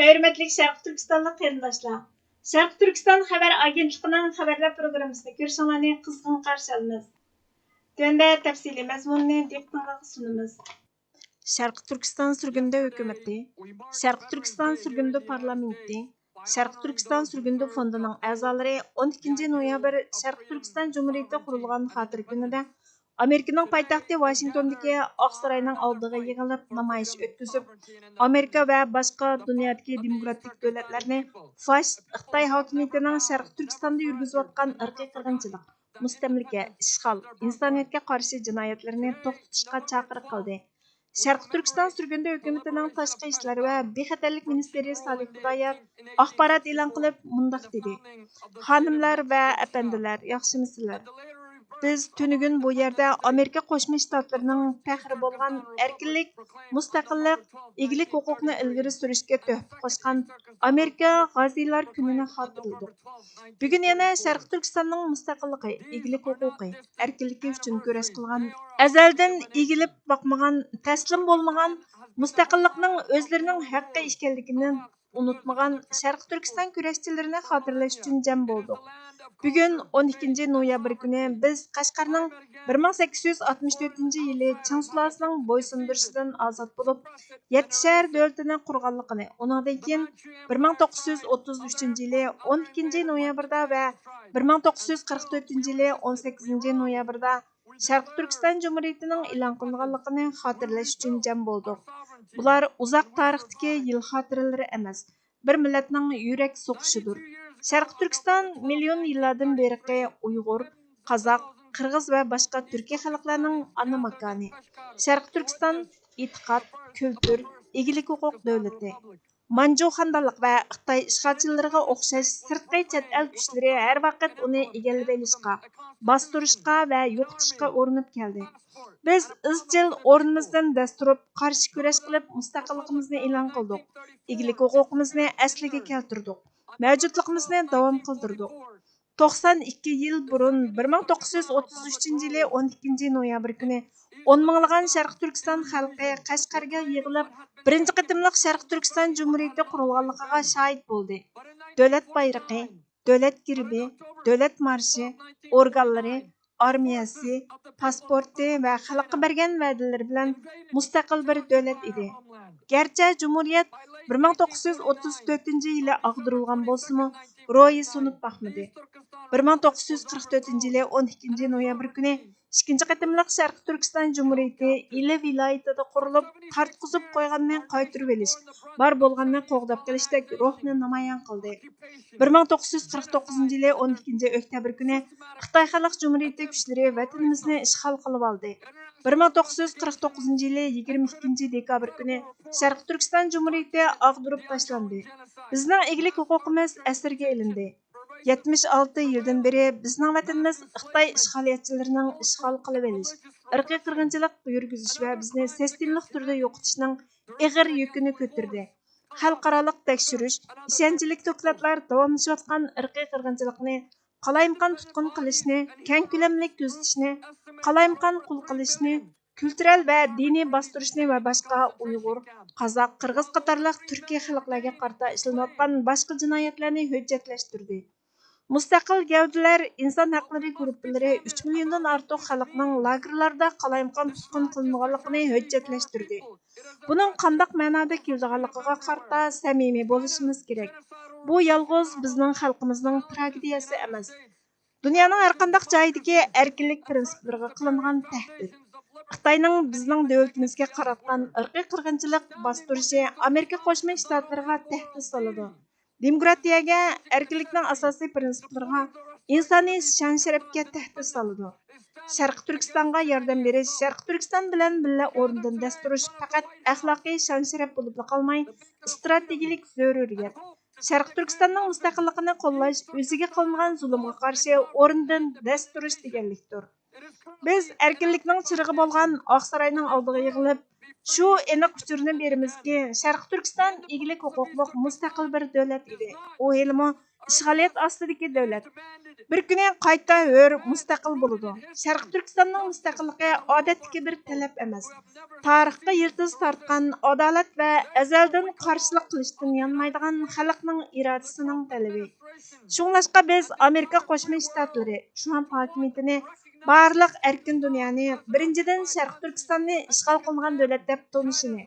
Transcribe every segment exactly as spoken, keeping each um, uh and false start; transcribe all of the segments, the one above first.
ھۆرمەتلىك شەرقىي تۈركىستانلىق قېرىنداشلار، شەرقىي تۈركىستان خەۋەر ئاگېنتلىقىنىڭ خەۋەرلەر پروگراممىسىنى كۆرۈشۈڭلارنى قىزغىن قارشى ئالىمىز. تۆۋەندە تەپسىلىي مەزمۇننى دىققىتىڭلارغا سۇنىمىز. شەرقىي تۈركىستان سۈرگۈندە ھۆكۈمىتى، شەرقىي تۈركىستان سۈرگۈندە پارلامېنتى، شەرقىي تۈركىستان سۈرگۈندە فوندىنىڭ ئەزالىرى ئون ئىككىنچى نويابىر شەرقىي تۈركىستان جۇمھۇرىيىتى قۇرۇلغان خاتىرە كۈنىدە ئامېرىكىنىڭ پايتەختى ۋاشىنگتوندىكى ئاق ساراينىڭ ئالدىغا يىغىلىپ نامايىش ئۆتكۈزۈپ، ئامېرىكا ۋە باشقا دۇنيادىكى دېموكراتىك دۆلەتلەرنى فاشىست خىتاي ھاكىمىيىتىنىڭ شەرقىي تۈركىستاندا يۈرگۈزۈۋاتقان ئىرقىي قىرغىنچىلىق، مۇستەملىكە، ئىشغال، ئىنسانىيەتكە قارشى جىنايەتلىرىنى توختىتىشقا چاقىرىق قىلدى. شەرقىي تۈركىستان سۈرگۈندە ھۆكۈمىتىنىڭ تاشقى ئىشلار ۋە بىخەتەرلىك مىنىستىرى سالىھ خۇدايار ئاخبارات ئېلان قىلىپ مۇنداق دېدى: «خانىملار ۋە ئەپەندىلەر، ياخشىمۇسىلەر؟ بىز تۈنۈگۈن بۇ يەردە ئامېرىكا قوشما شتاتلىرىنىڭ پەخرى بولغان ئەركىنلىك، مۇستەقىللىق، ئىگىلىك ھوقۇقنى ئىلگىرى سۈرۈشكە تۆھپە قوشقان ئامېرىكا غازىيلار كۈنىنى خاتىرىلىدۇق. بۈگۈن يەنە شەرقىي تۈركىستاننىڭ مۇستەقىللىقى، ئىگىلىك ھوقۇقى، ئەركىنلىكى ئۈچۈن كۈرەش قىلغان، ئەزەلدىن ئېگىلىپ باقمىغان، تەسلىم بولمىغان، مۇستەقىللىقنىڭ ئۆزلىرىنىڭ ھەققى ئىكەنلىكىنى ئۇنتۇمىغان شەرقىي تۈركىستان كۈرەشچىلىرىنى خاتىرىلەش ئۈچۈن جەم بولدۇق. بۈگۈن ئون ئىككىنچى نويابىر كۈنى بىز قەشقەرنىڭ بىر مىڭ سەككىز يۈز ئاتمىش تۆتىنچى يىلى چىڭ سۇلالىسىنىڭ بويسۇندۇرۇشىدىن ئازاد بولۇپ، يەتتە شەھەر دۆلىتىنى قۇرغانلىقىنى، ئۇنىڭدىن كېيىن بىر مىڭ توققۇز يۈز ئوتتۇز ئۈچىنچى يىلى ئون ئىككىنچى نويابىردا ۋە بىر مىڭ توققۇز يۈز قىرىق تۆتىنچى يىلى ئون سەككىزىنچى نويابىردا شەرقىي تۈركىستان جۇمھۇرىيىتىنىڭ ئېلان قىلىنغانلىقىنى خاتىرىلەش ئۈچۈن جەم بولدۇق. بۇلار ئۇزاق تارىختىكى يىل خاتىرىلىرى ئەمەس، بىر مىللەتنىڭ يۈرەك سوقۇشىدۇر. شەرقىي تۈركىستان مىليون يىللاردىن بېرىقى ئۇيغۇر، قازاق، قىرغىز ۋە باشقا تۈركىي خەلقلەرنىڭ ئانا ماكانى. شەرقىي تۈركىستان ئېتىقاد، كۈلتۈر، ئىگىلىك ھوقۇق دۆلىتى. مانجۇ خاندانلىق ۋە خىتاي ئىشغالچىلىرىغا ئوخشاش سىرتقى چەت ئەل كۈچلىرى ھەر ۋاقىت ئۇنى ئىگىلىۋېلىشقا، باستۇرۇشقا ۋە يوقىتىشقا ئۇرۇنۇپ كەلدى. بىز ئىزچىل ئورنىمىزدىن دەس تۇرۇپ، قارشى كۈرەش قىلىپ، مۇستەقىللىقىمىزنى ئېلان قىلدۇق، ئىگىلىك ھوقۇقىمىزنى ئەسلىگە كەلتۈردۇق، مەۋجۇتلۇقىمىزنى داۋام قىلدۇردۇق. توقسان ئىككى يىل بۇرۇن، بىر مىڭ توققۇز يۈز ئوتتۇز ئۈچىنچى يىلى ئون ئىككىنچى نويابىر كۈنى ئون مىڭلىغان شەرقىي تۈركىستان خەلقى قەشقەرگە يىغىلىپ، بىرىنچى قېتىملىق شەرقىي تۈركىستان جۇمھۇرىيىتى قۇرۇلغانلىقىغا شاھىت بولدى. دۆلەت بايرىقى، دۆلەت گېربى، دۆلەت مارشى، ئورگانلىرى، ئارمىيەسى، پاسپورتى ۋە خەلققە بەرگەن ۋەدىلىرى بىلەن مۇستەقىل بىر دۆلەت ئىدى. گەرچە جۇمھۇرىيەت بىر مىڭ توققۇز يۈز ئوتتۇز تۆتىنچى يىلى ئاغدۇرۇلغان بولسىمۇ، روھى سۇنۇپ باقمىدى. بىر مىڭ توققۇز يۈز قىرىق تۆتىنچى يىلى ئون ئىككىنچى نويابىر كۈنى ئىككىنچى قېتىملىق شەرقىي تۈركىستان جۇمھۇرىيىتى ئىلى ۋىلايىتىدا قۇرۇلۇپ، تارتقۇزۇپ قويغاننى قايتۇرۇۋېلىش، بار بولغاننى قوغداپ قېلىشتەك روھنى نامايان قىلدى. بىر مىڭ توققۇز يۈز قىرىق توققۇزىنچى يىلى ئون ئىككىنچى ئۆكتەبىر كۈنى خىتاي خەلق جۇمھۇرىيىتى كۈچلىرى ۋەتىنىمىزنى ئىشغال قىلىۋالدى. بىر مىڭ توققۇز يۈز قىرىق توققۇزىنچى يىلى يىگىرمە ئىككىنچى دېكابىر كۈنى شەرقىي تۈركىستان جۇمھۇرىيىتى ئاغدۇرۇپ تاشلاندى. بىزنىڭ ئىگىلىك ھوقۇقىمىز ئەسىرگە ئېلىندى. يەتمىش ئالتە يىلدىن بېرى بىزنىڭ ۋەتىنىمىز خىتاي ئىشغالىيەتچىلىرىنىڭ ئىشغال قىلىۋېلىش، ئىرقىي قىرغىنچىلىق يۈرگۈزۈش ۋە بىزنى سىستېمىلىق تۈردە يوقىتىشنىڭ ئېغىر يۈكىنى كۆتۈردى. خەلقئارالىق تەكشۈرۈش، ئىشەنچلىك دوكلاتلار داۋاملىشىۋاتقان ئىرقىي قىرغىنچىلىقنى، قالايمىقان تۇتقۇن قىلىشنى، كەڭ كۆلەملىك كۆزىتىشنى، قالايمىقان قۇل قىلىشنى، كۈلتۈرەل ۋە دىنىي باستۇرۇشنى ۋە باشقا ئۇيغۇر، قازاق، قىرغىز قاتارلىق تۈركىي خەلقلەرگە قارىتا ئىشلىنىۋاتقان باشقا جىنايەتلەرنى ھۆججەتلەشتۈردى. مۇستەقىل گەۋدىلەر، ئىنسان ھەقلىرى گۇرۇپپىلىرى ئۈچ مىليوندىن ئارتۇق خەلقنىڭ لاگېرلاردا قالايمىقان تۇتقۇن قىلىنغانلىقىنى ھۆججەتلەشتۈردى. بۇنىڭ قانداق مەنادا كېلىدىغانلىقىغا قارىتا سەمىمىي بولۇشىمىز كېرەك. بۇ يالغۇز بىزنىڭ خەلقىمىزنىڭ تراگېدىيەسى ئەمەس. دۇنيانىڭ ھەرقانداق جايىدىكى ئەركىنلىك پىرىنسىپلىرىغا قىلىنغان تەھدىت. خىتاينىڭ بىزنىڭ دۆلىتىمىزگە قاراتقان ئىرقىي قىرغىنچىلىق باستۇرۇشى ئامېرىكا قوشما شتاتلىرىغا تەھدىت سالىدۇ. دېموكراتىيەگە، ئەركىنلىكنىڭ ئاساسىي پىرىنسىپلىرىغا، ئىنسانىي شان-شەرەپكە تەھدىت سالىدۇ. شەرقىي تۈركىستانغا ياردەم بېرىش، شەرقىي تۈركىستان بىلەن بىللە ئورنىدىن دەس تۇرۇش پەقەت ئەخلاقىي شان-شەرەپ بولۇپلا قالماي، ئىستراتېگىيەلىك زۆرۈرىيەت. شەرقىي تۈركىستاننىڭ مۇستەقىللىقىنى قوللاش، ئۆزىگە قىلىنغان زۇلۇمغا قارشى ئورنىدىن دەس تۇرۇش دېگەنلىكتۇر. بىز ئەركىنلىكنىڭ چىرىغى بولغان ئاقساراينىڭ ئالدىغا يىغىلىپ، شۇ ئېنىق ئۇچۇرنى بېرىمىزكى، شەرقىي تۈركىستان ئىگىلىك ھوقۇقلۇق مۇستەقىل بىر دۆلەت ئىدى. ئۇ ھېلىمۇ ئىشغالىيەت ئاستىدىكى دۆلەت. بىر كۈنى قايتا ھۆر، مۇستەقىل بولىدۇ. شەرقىي تۈركىستاننىڭ مۇستەقىللىقى ئادەتتىكى بىر تەلەپ ئەمەس. تارىخقا يىلتىز تارتقان ئادالەت ۋە ئەزەلدىن قارشىلىق قىلىشتىن يانمايدىغان خەلقنىڭ ئىرادىسىنىڭ تەلىپى. شۇڭلاشقا بىز ئامېرىكا قوشما شتاتلىرى ترامپ ھاكىمىيىتىنى بارلىق ئەركىن دۇنيانى، بىرىنچىدىن، شەرقىي تۈركىستاننى ئىشغال قىلمىغان دۆلەت دەپ تونۇشىنى،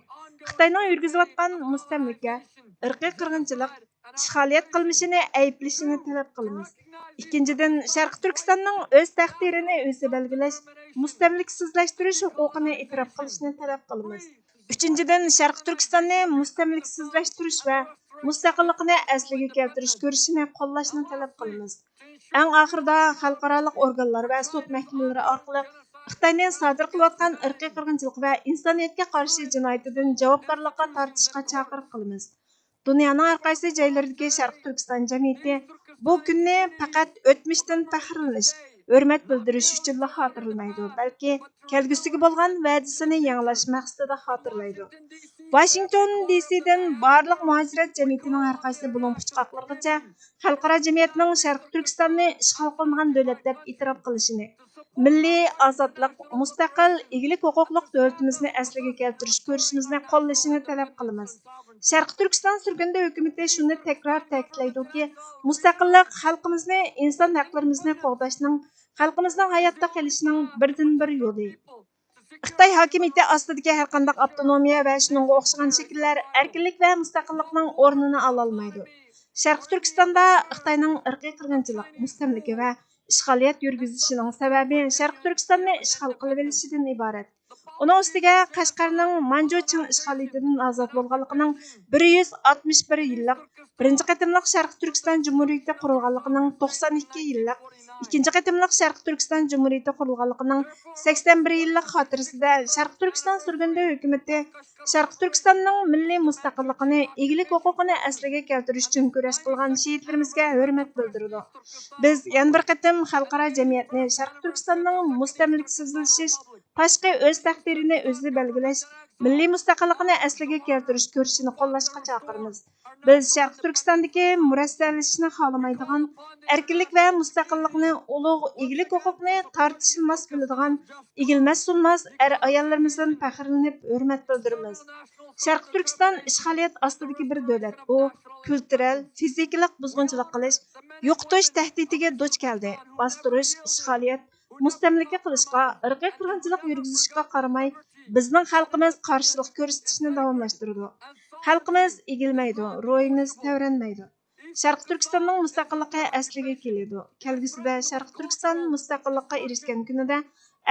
خىتاينىڭ يۈرگۈزۈۋاتقان مۇستەملىكە، ئىرقىي قىرغىنچىلىق، ئىشغالىيەت قىلمىشىنى ئەيىبلىشىنى تەلەپ قىلىمىز. ئىككىنچىدىن، شەرقىي تۈركىستاننىڭ ئۆز تەقدىرىنى ئۆزى بەلگىلەش، مۇستەملىكىسىزلەشتۈرۈش ھوقۇقىنى ئېتىراپ قىلىشنى تەلەپ قىلىمىز. ئۈچىنچىدىن، شەرقىي تۈركىستاننى مۇستەملىكىسىزلەشتۈرۈش ۋە مۇستەقىللىقىنى ئەسلىگە كەلتۈرۈش كۈرىشىنى قوللاشنى تەلەپ قىلىمىز. ئەڭ ئاخىرىدا، خەلقئارالىق ئورگانلار ۋە سوت مەھكىمىلىرى ئارقىلىق خىتاينى سادىر قىلىۋاتقان ئىرقىي قىرغىنچىلىق ۋە ئىنسانىيەتكە قارشى جىنايىتىدىن جاۋابكارلىققا تارتىشقا چاقىرىق قىلىمىز. دۇنيانىڭ ھەر قايسى جايلىرىدىكى شەرقىي تۈركىستان جەمئىيىتى بۇ كۈننى پەقەت ئۆتمۈشتىن پەخىرلىنىش، ھۆرمەت بىلدۈرۈش ئۈچۈنلا خاتىرىلىمەيدۇ، بەلكى كەلگۈسىگە بولغان ۋەدىسىنى يېڭىلاش مەقسىتىدە خاتىرىلەيدۇ. ۋاشىنگتون دى سىدىن بارلىق مۇھاجىرەت جەمئىيىتىنىڭ ھەر قايسى بۇلۇڭ پۇچقاقلىرىغىچە خەلقئارا جەمئىيەتنىڭ شەرقىي تۈركىستاننى ئىشغال قىلمىغان دۆلەت دەپ ئېتىراپ قىلىشىنى، مىللىي ئازادلىق، مۇستەقىل، ئىگىلىك ھوقۇقلۇق دۆلىتىمىزنى ئەسلىگە كەلتۈرۈش كۈرىشىمىزنى قوللىشىنى تەلەپ قىلىمىز. شەرقىي تۈركىستان سۈرگۈندە ھۆكۈمىتى شۇنى تەكرار تەكىتلەيدۇكى، مۇستەقىللىق خەلقىمىزنى ئىنسان ھەقلىرىمىزنى قوغداشنىڭ، خەلقىمىزنىڭ ھاياتتا قېلىشىنىڭ بىردىنبىر يولى. خىتاي ھاكىمىيىتى ئاستىدىكى ھەرقانداق ئاپتونومىيە ۋە شۇنىڭغا ئوخشىغان شەكىللەر ئەركىنلىك ۋە مۇستەقىللىقنىڭ ئورنىنى ئالالمايدۇ. شەرقىي تۈركىستاندا خىتاينىڭ ئىرقىي قىرغىنچىلىق، مۇستەملىكە ۋە ئىشغالىيەت يۈرگۈزۈشىنىڭ سەۋەبى شەرقىي تۈركىستاننى ئىشغال قىلىۋېلىشىدىن ئىبارەت. ئۇنىڭ ئۈستىگە قەشقەرنىڭ مانجۇ چىڭ ئىشغالىيىتىدىن ئازاد بولغانلىقىنىڭ بىر يۈز ئاتمىش بىر يىللىق، بىرىنچى قېتىملىق شەرقىي تۈركىستان جۇمھۇرىيىتى قۇرۇلغانلىقىنىڭ توقسان ئىككى يىللىق، ئىككىنچى قېتىملىق شەرقىي تۈركىستان جۇمھۇرىيىتى قۇرۇلغانلىقىنىڭ سەكسەن بىر يىللىق خاتىرىسىدە شەرقىي تۈركىستان سۈرگۈندە ھۆكۈمىتى شەرقىي تۈركىستاننىڭ مىللىي مۇستەقىللىقىنى، ئىگىلىك ھوقۇقىنى ئەسلىگە كەلتۈرۈش ئۈچۈن كۈرەش قىلغان شېھىتلىرىمىزگە ھۆرمەت بىلدۈرىدۇ. بىز يەنە بىر قېتىم خەلقئارا جەمئىيەتنى شەرقىي تۈركىستاننىڭ مۇستەملىكىسىزلىشىش، تاشقى ئۆز تەقدىرىنى ئۆزى بەلگىلەش، مىللىي مۇستەقىللىقىنى ئەسلىگە كەلتۈرۈش كۈرىشىنى قوللاشقا چاقىرىمىز. بىز شەرقىي تۈركىستاندىكى مۇرەسسەلىشىشنى خالىمايدىغان، ئەركىنلىك ۋە مۇستەقىللىقنى ئۇلۇغ، ئىگىلىك ھوقۇقنى تارتىشىلماس بىلىدىغان ئېگىلمەس سۇنماس ئەر-ئاياللىرىمىزدىن پەخىرلىنىپ ھۆرمەت بىلدۈرىمىز. شەرقىي تۈركىستان ئىشغالىيەت ئاستىدىكى بىر دۆلەت. ئۇ كۈلتۈرەل، فىزىكىلىق بۇزغۇنچىلىق قىلىش، يوقىتىش تەھدىتىگە دۇچ كەلدى. باستۇرۇش، ئىشغالىيەت، مۇستەملىكە قىلىشقا، ئىرقىي قىرغىنچىلىق يۈرگۈزۈشكە قارىماي، بىزنىڭ خەلقىمىز قارشىلىق كۆرسىتىشنى داۋاملاشتۇرىدۇ. خەلقىمىز ئېگىلمەيدۇ، روھىمىز تەۋرەنمەيدۇ. شەرقىي تۈركىستاننىڭ مۇستەقىللىقى ئەسلىگە كېلىدۇ. كەلگۈسىدە شەرقىي تۈركىستان مۇستەقىللىققا ئېرىشكەن كۈنىدە،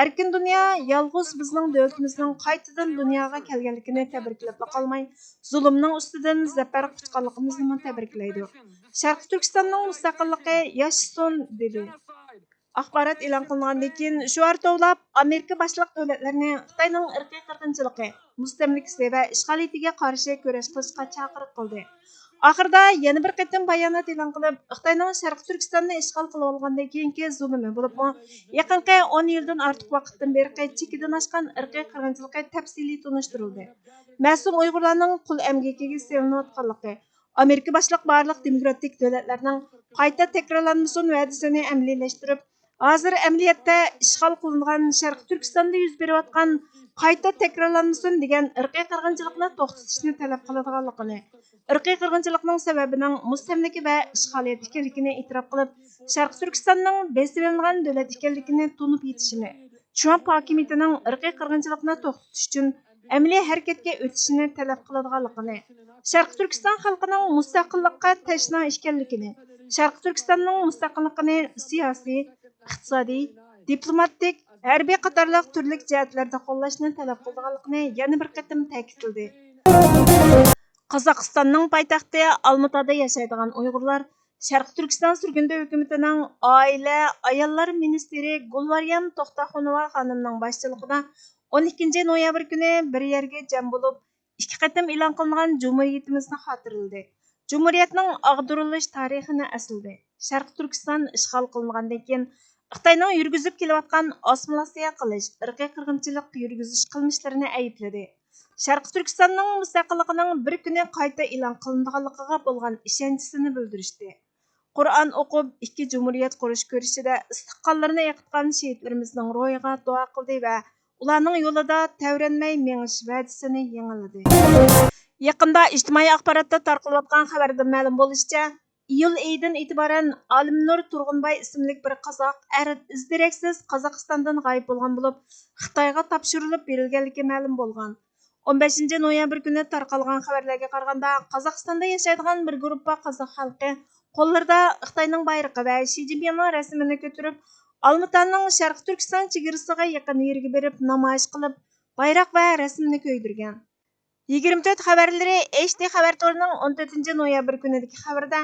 ئەركىن دۇنيا يالغۇز بىزنىڭ دۆلىتىمىزنىڭ قايتىدىن دۇنياغا كەلگەنلىكىنى تەبرىكلەپلا قالماي، زۇلۇمنىڭ ئۈستىدىن زەپەر قۇچقانلىقىمىزنىمۇ تەبرىكلەيدۇ. شەرقىي تۈركىستاننىڭ مۇستەقىللىقى ياشىسۇن! دېدى. ئاخبارات ئېلان قىلىنغاندىن كېيىن، شوئار توۋلاپ، ئامېرىكا باشلىق دۆلەتلەرنى خىتاينىڭ ئىرقىي قىرغىنچىلىقى، مۇستەملىكىسى ۋە ئىشغالىيىتىگە قارشى كۈرەش قىلىشقا چاقىرىق قىلدى. ئاخىرىدا يەنە بىر قېتىم بايانات ئېلان قىلىپ، خىتاينىڭ شەرقىي تۈركىستاننى ئىشغال قىلىۋالغاندىن كېيىنكى زۇلۇمى، بولۇپمۇ يېقىنقى ئون يىلدىن ئارتۇق ۋاقىتتىن بېرى چېكىدىن ئاشقان ئىرقىي قىرغىنچىلىقى تەپسىلىي تونۇشتۇرۇلدى. مەسۇم ئۇيغۇرلارنىڭ قۇل ئەمگىكىگە سېلىنىۋاتقانلىقى، ئامېرىكا باشلىق بارلىق دېموكراتىك دۆلەتلەرنىڭ قايتا تەكرارلانمىسۇن ۋەدىسىنى ئەمەلىيلەشتۈرۈپ، ھازىر ئەمەلىيەتتە ئىشغال قىلىنغان شەرقىي تۈركىستاندا يۈز بېرىۋاتقان قايتا تەكرارلانمىسۇن دېگەن ئىرقىي قىرغىنچىلىقنى توختىتىشنى تەلەپ قىلىدىغانلىقىنى، ئىرقىي قىرغىنچىلىقنىڭ سەۋەبىنىڭ مۇستەملىكە ۋە ئىشغالىيەت ئىكەنلىكىنى ئېتىراپ قىلىپ، شەرقىي تۈركىستاننىڭ بېسىۋېلىنغان دۆلەت ئىكەنلىكىنى تونۇپ يېتىشىنى، ترامپ ھاكىمىيىتىنىڭ ئىرقىي قىرغىنچىلىقنى توختىتىش ئۈچۈن ئەمەلىي ھەرىكەتكە ئۆتۈشىنى تەلەپ قىلىدىغانلىقىنى، شەرقىي تۈركىستان خەلقىنىڭ مۇستەقىللىققا تەشنا ئىكەنلىكىنى، شەرقىي تۈركىستاننىڭ مۇستەقىللىقىنى سىياسىي، ئىقتىسادىي، دىپلوماتىك، ھەربىي قاتارلىق تۈرلۈك جەھەتلەردە قوللاشنى تەلەپ قىلىدىغانلىقىنى يەنە بىر قېتىم تەكىتلىدى. قازاقىستاننىڭ پايتەختى ئالمۇتادا ياشايدىغان ئۇيغۇرلار شەرقىي تۈركىستان سۈرگۈندە ھۆكۈمىتىنىڭ ئائىلە، ئاياللار مىنىستىرى گۈلۋاريان توختاخۇنوۋا خانىمنىڭ باشچىلىقىدا ئون ئىككىنچى نويابىر كۈنى بىر يەرگە جەم بولۇپ، ئىككى قېتىم ئېلان قىلىنغان جۇمھۇرىيىتىمىزنى خاتىرىلىدى. جۇمھۇرىيەتنىڭ ئاغدۇرۇلۇش تارىخىنى ئەسلىدى. شەرقىي تۈركىستان ئىشغال قىلىنغاندىن كېيىن، خىتاينىڭ يۈرگۈزۈپ كېلىۋاتقان ئاسسىمىلياتسىيە قىلىش، ئىرقىي قىرغىنچىلىق يۈرگۈزۈش قىلمىشلىرىنى ئەيىبلىدى. شەرقىي تۈركىستاننىڭ مۇستەقىللىقىنىڭ بىر كۈنى قايتا ئېلان قىلىنىدىغانلىقىغا بولغان ئىشەنچىسىنى بىلدۈرۈشتى. قۇرئان ئوقۇپ، ئىككى جۇمھۇرىيەت قۇرۇش كۈرىشىدە ئىسسىق قانلىرىنى ئېقىتقان شېھىتلىرىمىزنىڭ روھىغا دۇئا قىلدى ۋە ئۇلارنىڭ يولىدا تەۋرەنمەي مېڭىش ۋەدىسىنى يېڭىلىدى. يېقىندا ئىجتىمائىي ئاخباراتتا تارقىلىۋاتقان خەۋەردىن مەلۇم بولۇشىچە، ئىيۇل ئېيىدىن ئېتىبارەن ئالىمنۇر تۇرغۇنباي ئىسىملىك بىر قازاق ئەر ئىز-دېرەكسىز قازاقىستاندىن غايىب بولغان بولۇپ، خىتايغا تاپشۇرۇلۇپ بېرىلگەنلىكى مەلۇم بولغان. ئون بەشىنچى نويابىر كۈنى تارقالغان خەۋەرلەرگە قارىغاندا، قازاقىستاندا ياشايدىغان بىر گۇرۇپپا قازاق خەلقى قوللىرىدا خىتاينىڭ بايرىقى ۋە شى جىنپىڭنىڭ رەسىمىنى كۆتۈرۈپ، ئالمۇتانىڭ شەرقىي تۈركىستان چېگرىسىغا يېقىن يېرىگە بېرىپ نامايىش قىلىپ، بايراق ۋە رەسىمنى كۆيدۈرگەن. يىگىرمە تۆت خەۋەرلىرى ئېچ دى خەۋەر تورىنىڭ ئون تۆتىنچى نويابىر كۈنىدىكى خەۋىرىدە،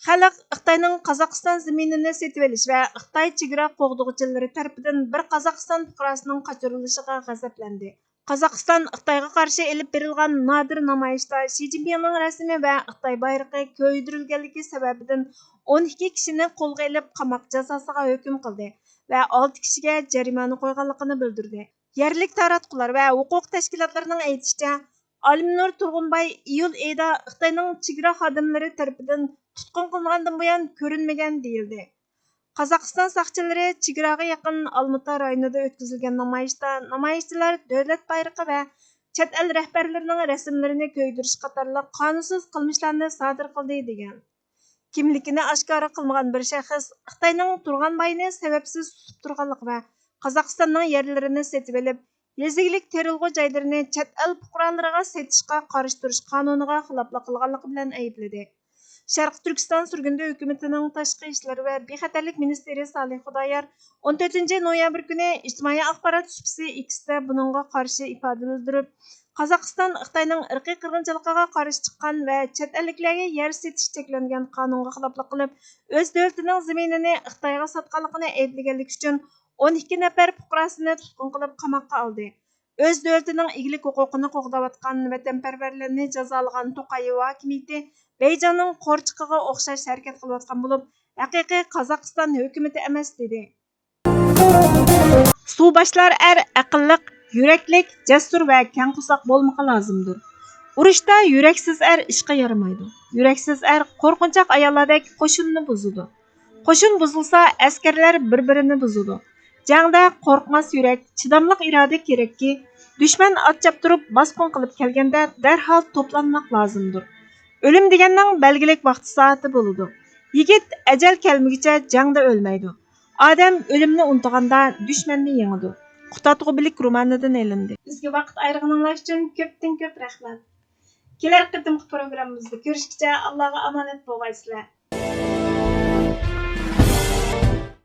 خەلق خىتاينىڭ قازاقىستان زېمىنىنى سېتىۋېلىش ۋە خىتاي چېگرا قوغدىغۇچىلىرى تەرىپىدىن بىر قازاقىستان پۇقراسىنىڭ قاچۇرۇلۇشىغا غەزەپلەندى. قازاقىستان خىتايغا قارشى ئېلىپ بېرىلغان نادىر نامايىشتا شى جىنپىڭنىڭ رەسىمى ۋە خىتاي بايرىقى كۆيدۈرۈلگەنلىكى سەۋەبىدىن ئون ئىككى كىشىنى قولغا ئېلىپ، قاماق جازاسىغا ھۆكۈم قىلدى ۋە ئالتە كىشىگە جەرىمانە قويغانلىقىنى بىلدۈردى. يەرلىك تاراتقۇلار ۋە ھوقۇق تەشكىلاتلىرىنىڭ ئېيتىشىچە، ئالىمنۇر تۇرغۇنباي ئىيۇل ئېيىدا خىتاينىڭ چېگرا خادىملىرى تەرىپىدىن تۇتقۇن قىلىنغاندىن بۇيان كۆرۈنمىگەن دېيىلدى. قازاقىستان ساقچىلىرى چېگراغا يېقىن ئالمۇتا رايونىدا ئۆتكۈزۈلگەن نامايىشتا نامايىشچىلار دۆلەت بايرىقى ۋە چەت ئەل رەھبەرلىرىنىڭ رەسىملىرىنى كۆيدۈرۈش قاتارلىق قانۇنسىز قىلمىشلارنى سادىر قىلدى، دېگەن. كىملىكىنى ئاشكارا قىلمىغان بىر شەخس خىتاينىڭ تۇرغانباينى سەۋەبسىز تۇتۇپ تۇرغانلىقى ۋە قازاقىستاننىڭ يەرلىرىنى سېتىۋېلىپ، يېزا ئىگىلىك تېرىلغۇ جايلىرىنى چەت ئەل پۇقرالىرىغا سېتىشقا قارشى تۇرۇش قانۇنىغا خىلاپلىق قىلغانلىقى بىلەن ئەيىبلىدى. شەرقىي تۈركىستان سۈرگۈندە ھۆكۈمىتىنىڭ تاشقى ئىشلار ۋە بىخەتەرلىك مىنىستىرى سالىھ خۇدايار ئون تۆتىنچى نويابىر كۈنى ئىجتىمائىي ئاخبارات سۇپىسى ئېكستا بۇنىڭغا قارشى ئىپادە بىلدۈرۈپ، قازاقىستان خىتاينىڭ ئىرقىي قىرغىنچىلىقىغا قارشى چىققان ۋە چەت ئەللىكلەرگە يەر سېتىش چەكلەنگەن قانۇنغا خىلاپلىق قىلىپ، ئۆز دۆلىتىنىڭ زېمىنىنى خىتايغا ساتقانلىقىنى ئەيىبلىگەنلىكى ئۈچۈن ئون ئىككى نەپەر پۇقراسىنى تۇتقۇن قىلىپ قاماققا ئالدى. ئۆز دۆلىتىنىڭ ئىگىلىك ھوقۇقىنى قوغداۋاتقان ۋەتەنپەرۋەرلەرنى جازالىغان توقايېۋ ھاكىمىيىتى بېيجىڭنىڭ قورچىقىغا ئوخشاش ھەرىكەت قىلىۋاتقان بولۇپ، ھەقىقىي قازاقىستان ھۆكۈمىتى ئەمەس، دېدى. سۇ باشلار ئەر ئەقىللىق، يۈرەكلىك، جەسۇر ۋە كەڭ قورساق بولمىقى لازىمدۇر. ئۇرۇشتا يۈرەكسىز ئەر ئىشقا يارىمايدۇ. يۈرەكسىز ئەر قورقۇنچاق ئاياللاردەك قوشۇننى بۇزىدۇ. قوشۇن بۇزۇلسا، ئەسكەرلەر بىر-بىرىنى بۇزىدۇ. جەڭدە قورقماس يۈرەك، چىداملىق ئىرادە كېرەككى، دۈشمەن ئات چاپتۇرۇپ باسقۇن قىلىپ كەلگەندە دەرھال توپلانماق لازىمدۇر. ئۆلۈم دېگەننىڭ بەلگىلىك ۋاقتى سائىتى بولىدۇ. يىگىت ئەجەل كەلمىگۈچە جەڭدە ئۆلمەيدۇ. ئادەم ئۆلۈمنى ئۇنتۇغاندا دۈشمەننى يېڭىدۇ. قۇتادغۇ بىلىك رومانىدىن ئېلىندى. بىزگە ۋاقىت ئايرىغىنىڭلار ئۈچۈن كۆپتىن كۆپ رەھمەت. كېلەر قېتىمقى پروگراممىمىزدا كۆرۈشكىچە ئاللاغا ئامانەت بولغايسىلەر.